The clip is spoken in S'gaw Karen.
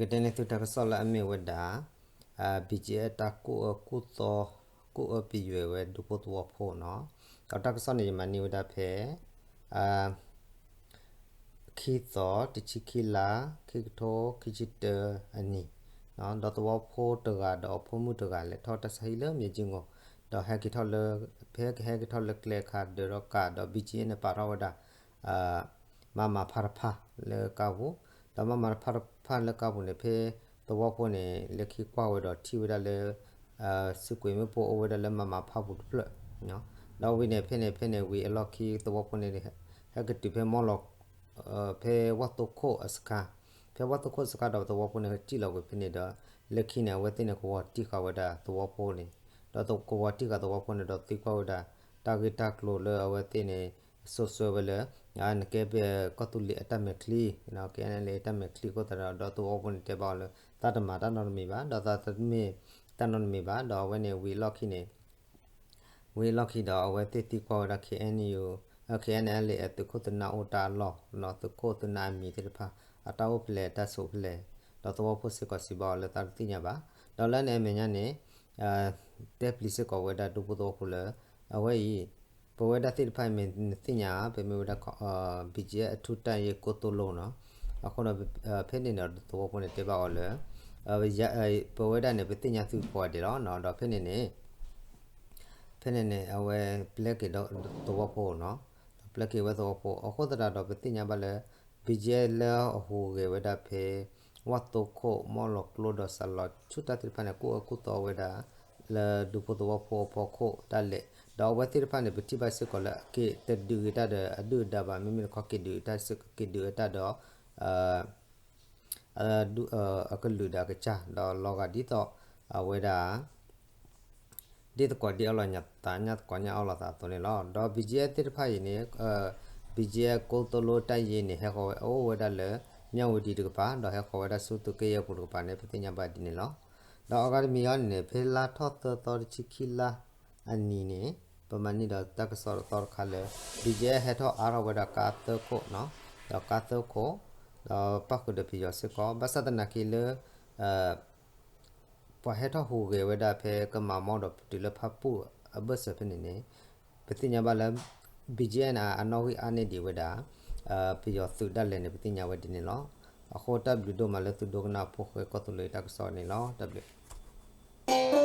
ကတဲန့ၢ်သုတၢ်ကစီၣ်လၢအမ့ၢ်ဝဲဒၣ် BGF တၢ်ကူၣ်အၢကူၣ်သီ ကူၣ်အၢပယွဲဝဲဒူဖိသဝီဖိနီၤ. ဒီးတၢ်ကစီၣ်န့ၣ် ယမၤန့ၢ်ဝဲဒၣ်ဖဲ ခံသီ တဆံခံလါ ခံကထိခံဆံတၢအနံၣ်, ဒီးသဝီဖိတဂၤဒီးအဖိမုၣ်တဂၤ လဲၤထီၣ်တၢ်ဆါဟံၣ်လၢမၠဲၣ်ကၠံဂီၤ, ဒီးဟဲက့ၤထီၣ်လၢ ဖဲကဟဲက့ၤထီၣ်လၢကျဲအခါ ဒၢးထီၣ်ကးဒီး BGF န့ၣ် ပာ်ထီၣ်ဝဲဒၣ် မမဖါတဖၣ်လၢကါပူၤ, ဒီးမမဖါတဖၣ်လၢကါပူၤန့ၣ် ဖဲသဝီဖိန့ၣ် လၢခံကွၢ်ဝဲဒီးထံၣ်ဝဲဒၣ်လၢ စုကွံာ်မ့ၣ်ပိၢ်အိၣ်ဝဲဒၣ်လၢမမဖါပူၤတဖျၢၣ်, ဒီးဝံၤန့ၣ် ဖဲန့ၣ် ဖဲန့ၣ်ဝံၤအလီၢ်ခံသဝီဖိန့ၣ် ဟဲက့ၤတုၤဖဲမီၢ်လီၤ ဖဲဝၣ်သိခိၣ်အစခါ, ဖဲဝၣ်သိခိၣ်စခါဒီးသဝီဖိန့ၣ် ထံၣ်လီၤကွံာ်ဖဲန့ၣ်ဒီး လၢခံန့ၣ် အဝဲသ့ၣ်န့ၣ် ကဝီၤတံၢ်ဃာ်ဝဲဒၣ်သဝီဖိန့ၣ်, ဒီးကဝီၤတံၢ်ဃာ်သဝီဖိန့ၣ်ဒီးသံကွၢ်ဝဲဒၣ် တၢ်ဂ့ၢ်တၢ်ကျိၤလၢအဝဲသ့ၣ်န့ၣ် စိာ်ဆှၢဝဲလၢ နကဲပကီၢ်သူလ့ၤအတၢ်မဲာ်ချံ, ကဲန့ၣ်လၢတၢ်မဲာ်ချံအဃိသတးဒီး ဒီးသဝီဖိန့ၣ်တဲဘၣ်အီၤလၢ သးတမၤတၢ်နီတမံၤဘၣ်, ဒီးသးတမ့ၢ်တၢ်နီတမံၤဘၣ်, ဒီးအဝဲန့ၣ်ဝံၤအလီၢ်ခံန့ၣ် ဝံၤအလီၢ်ခံဒီး အဝဲသ့ၣ်သံကွၢ်ဝဲဒၣ် KNU, KNLA သုးခိၣ်သုးနၢ်အိၣ်တၢ်အလီၢ်, သုးခိၣ်သုးနၢ်အမံၤသ့ၣ်တဖၣ် အတၢ်အိၣ်ဖဲလဲၣ် တၢ်ဆိးဖဲလဲၣ်, ဒီးသဝီဖိစ့ၢ်ကီးစံးဘၣ်အီၤလၢသးတသ့ၣ်ညါဘၣ်, ဒီးလၢန့ၣ်အမဲာ်ညါန့ၣ် တဲပျံၤစ့ၢ်ကီးဝဲဒၣ်ဒူဖိသဝီဖိလၢ အဝဲအံၤ ပဝဲဒၣ်သ့ၣ်တဖၣ်အံၤမ့ၢ်နသ့ၣ်ညါ ပမ့ၢ်ဝဲဒၣ် BGF အထူးတပ်ရင်း ကိတိလိနီၤ, အဃိဒီး ဖဲန့ၣ်ဒီး သဝီဖိန့ၣ်တဲဘၣ်အီၤလၢ ပဝဲဒၣ်န့ၣ် ပသ့ၣ်ညါသုကိးဂၤဒဲးလီၤ, ဒီးဖဲန့ၣ်န့ၣ် ဖဲန့ၣ်န့ၣ် အဝဲပျဲက့ၤဒီးသဝီဖိနီၤ, ဒီးပျဲက့ၤဝဲသဝီဖိ အဃိသတးဒီး ပသ့ၣ်ညါဘၣ်လၢ BGF လၢအဟူးဂဲၤဝဲဒၣ်ဖဲ ဝၣ်သိခိၣ် မီၢ်လီၤကျိဒီးစးလီၤဆူၣ်တၢ်သ့ၣ်တဖၣ်န့ၣ် ကူၣ်အၢကူၣ်သီဝဲဒၣ် လၢဒူဖိသဝီဖိအဖီခိၣ်ဒၣ်လဲာ်, ဒီးအဝဲသ့ၣ်တဖၣ်န့ၣ် ပထံၣ်ဘၣ်စ့ၢ်ကီးလၢအက့ၤတဒုးဂ့ၤတၢ်ဒီးအဒုၣ်အဒါဘၣ်, မ့မ့ၢ်တခီက့ၤဒုးတၢ် က့ၤဒုးတၢ်ဒီး အကလုာ်ဒီးအကစၢ် ဒီးလီၤဂာ်ဒ်သိး အဝဲဒၣ် ဒ်သကိးဒ်အီလီၤသး ညၣ်သကိးညၣ်အီလီၤသးအသိးန့ၣ်လီၤ. ဒီး BGF သ့ၣ်တဖၣ်အံၤန့ၣ် BGF ကိတိလိတပ်ရင်းန့ၣ် ဟဲဃီၤဝဲအိၣ်ဝဲဒၣ်လၢ မၠၣ်ဝတံၤတကပၤ ဒီးဟဲဃီၤဝဲဒၣ်ဆူသုးက့ယဲၢ်ပူၤတကပၤန့ၣ် ပသ့ၣ်ညါဘၣ်ဒ်န့ၣ်လီၤ. ဒီးအဂၤတမံၤအံၤန့ၣ်န့ၣ် ဖဲလါထီၣ်သၢသီတဆံခံလါအနံၤန့ၣ် ပမၤန့ၢ်ဒီးတၢ်ကစီၣ်တသီတခါလၢ BGF ဟဲထီၣ်အါထီၣ်ဝဲဒၣ်ကါသၢခိၣ်, ဒီးကါသၢခိၣ် ဒီးပၣ်ဃုာ်ဒီးပယီၤစ့ၢ်ကီး, ဘၣ်ဆၣ်သနာ်က့လၢ ပှၤဟဲထီၣ်ဟူးဂဲၤဝဲဒၣ်ဖဲကမၤမီဒီးတုၤလၢဖၣ်ပူၣ်အဘၢၣ်စၢၤဖဲန့ၣ်န့ၣ် ပသ့ၣ်ညါဘၣ်လၢ BGF န့ၣ် အနီၣ်ဂံၢ်အါန့ၢ်ဒံးဝဲဒၣ် ပယီၤသုးဒၣ်လဲာ်န့ၣ် ပသ့ၣ်ညါဝဲဒ်န့ၣ်လီၤ. အဃိတၢ်ဘျုးဒိၣ်မးလၢသုဒိကနၣ်ဖိဃဲကီၢ်သူလ့ၤတၢ်ကစီၣ်န့ၣ်လီၤ. တၢ်ဘျုး